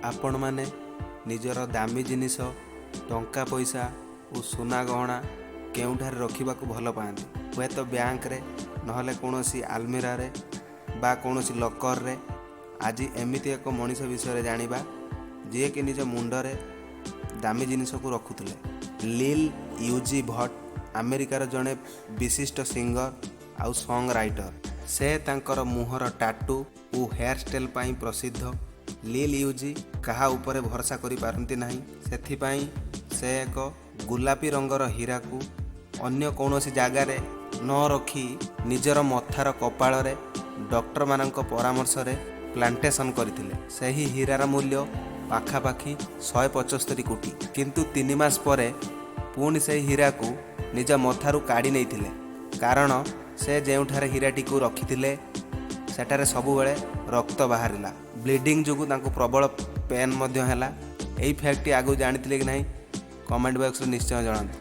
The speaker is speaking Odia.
ଆପଣମାନେ ନିଜର ଦାମୀ ଜିନିଷ, ଟଙ୍କା ପଇସା ଓ ସୁନା ଗହଣା କେଉଁଠାରେ ରଖିବାକୁ ଭଲ ପାଆନ୍ତି? ହୁଏତ ବ୍ୟାଙ୍କରେ, ନହେଲେ କୌଣସି ଆଲମିରାରେ ବା କୌଣସି ଲକରରେ। ଆଜି ଏମିତି ଏକ ମଣିଷ ବିଷୟରେ ଜାଣିବା, ଯିଏକି ନିଜ ମୁଣ୍ଡରେ ଦାମୀ ଜିନିଷକୁ ରଖୁଥିଲେ। ଲିଲ୍ ୟୁଜି ଭର୍ଟ ଆମେରିକାର ଜଣେ ବିଶିଷ୍ଟ ସିଙ୍ଗର ଆଉ ସଙ୍ଗ ରାଇଟର। ସେ ତାଙ୍କର ମୁହଁର ଟାଟୁ ଓ ହେୟାର ଷ୍ଟାଇଲ୍ ପାଇଁ ପ୍ରସିଦ୍ଧ। ଲିଲ୍ ୟୁଜି କାହା ଉପରେ ଭରସା କରିପାରନ୍ତି ନାହିଁ। ସେଥିପାଇଁ ସେ ଏକ ଗୋଲାପୀ ରଙ୍ଗର ହୀରାକୁ ଅନ୍ୟ କୌଣସି ଜାଗାରେ ନ ରଖି ନିଜର ମଥାର କପାଳରେ ଡକ୍ଟରମାନଙ୍କ ପରାମର୍ଶରେ ପ୍ଲାଣ୍ଟେସନ୍ କରିଥିଲେ। ସେହି ହୀରାର ମୂଲ୍ୟ ପାଖାପାଖି 175 କୋଟି। କିନ୍ତୁ 3 ମାସ ପରେ ପୁଣି ସେହି ହୀରାକୁ ନିଜ ମଥାରୁ କାଢ଼ି ନେଇଥିଲେ, କାରଣ ସେ ଯେଉଁଠାରେ ହୀରାଟିକୁ ରଖିଥିଲେ, ସେଠାରେ ସବୁବେଳେ ରକ୍ତ ବାହାରିଲା। ବ୍ଲିଡ଼ିଂ ଯୋଗୁଁ ତାଙ୍କୁ ପ୍ରବଳ ପେନ୍ ମଧ୍ୟ ହେଲା। ଏହି ଫ୍ୟାକ୍ଟଟି ଆଗରୁ ଜାଣିଥିଲେ କି ନାହିଁ, କମେଣ୍ଟ ବକ୍ସରେ ନିଶ୍ଚୟ ଜଣାନ୍ତୁ।